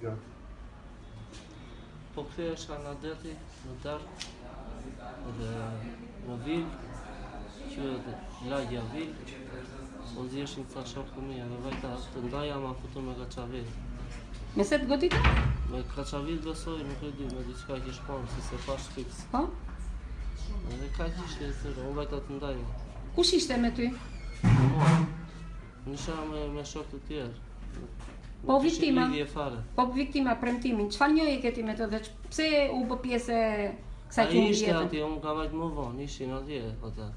Gati. Po kthehesha nga deti në darkë dhe në vilë, quhet lagja vilë, po ziheshin ca shokë të mi edhe vajta të ndaja ma futën me kaçavit. Me se të goditën? Me kaçavit besoj, nuk e di, me diçka që shpon, si s'e pash fiks. Po? Edhe kaq ishte historia, unë vajta të ndaja. Kush ishte me ty? Me mua. Unë isha me, me shokë të tjerë. Po viktima. Fare. Po viktima Premtimin, çfarë njohje ke ti me të dhe pse u bë pjesë e kësaj që ishte atje, unë kam vajt më vonë, ishin atje ata.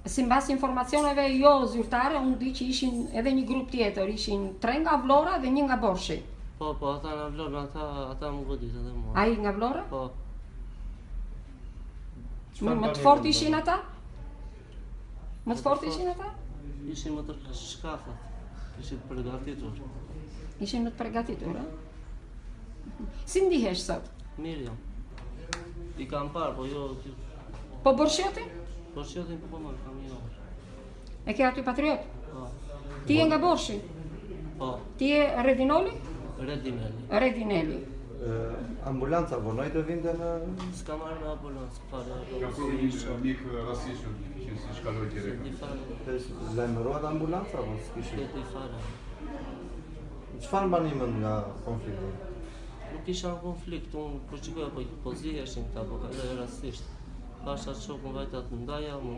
Simbas informacioneve jo zyrtare, unë di që ishin edhe një grup tjetër, ishin tre nga Vlora dhe një nga Borshi. Po, po, ata nga Vlora, ata ata më goditën edhe mua. Ai nga Vlora? Po. Më, më të fortë ishin ata? Më të fortë ishin ata? Ishin më të shkathët. Ishin të përgatitur. Ishin më të përgatitur, ë? Si ndihesh sot? Mirë jam. I kam parë, po jo... Po Borshiotin? Borshiotin po po më, kam një orë. E ke aty patriot? Po. Ti je nga Borshi? Po. Ti je Redinoli? Redineli. Redineli. Ambulanca vonoi të vinte në... S'ka marrë me ambulancë, fare. Ka thënë një mjek rastishëm që si kaloi direkt. Di fare. Lajmërohet ambulanca apo s'kishin? S'e di fare. Çfarë mbani mend nga konflikti? Nuk isha në konflikt, unë po shikoja po po ziheshin këta, po kaloj rastësisht. Pashë atë shokun vajta të ndaja, më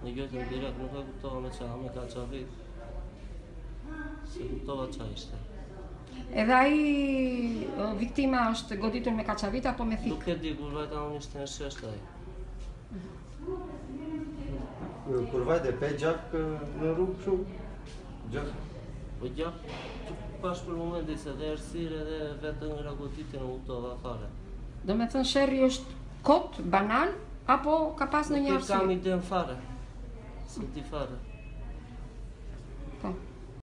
më gjuajtën direkt, nuk e kuptova me ça, me kaçavit. S'e kuptova ça ishte. Edhe ai viktima është goditur me kaçavit apo me thikë? Nuk e di, kur vajta unë ishte në shesh ai. Kur vajte pe gjak në rrugë kështu? Gjak? Po gjak, pash për momentin se dhe errësirë edhe vetëm nga goditja nuk kuptova fare. Domethënë sherri është kot, banal, apo ka pas ndonjë arsye? Nuk kam idenë fare. S'e di fare. Po.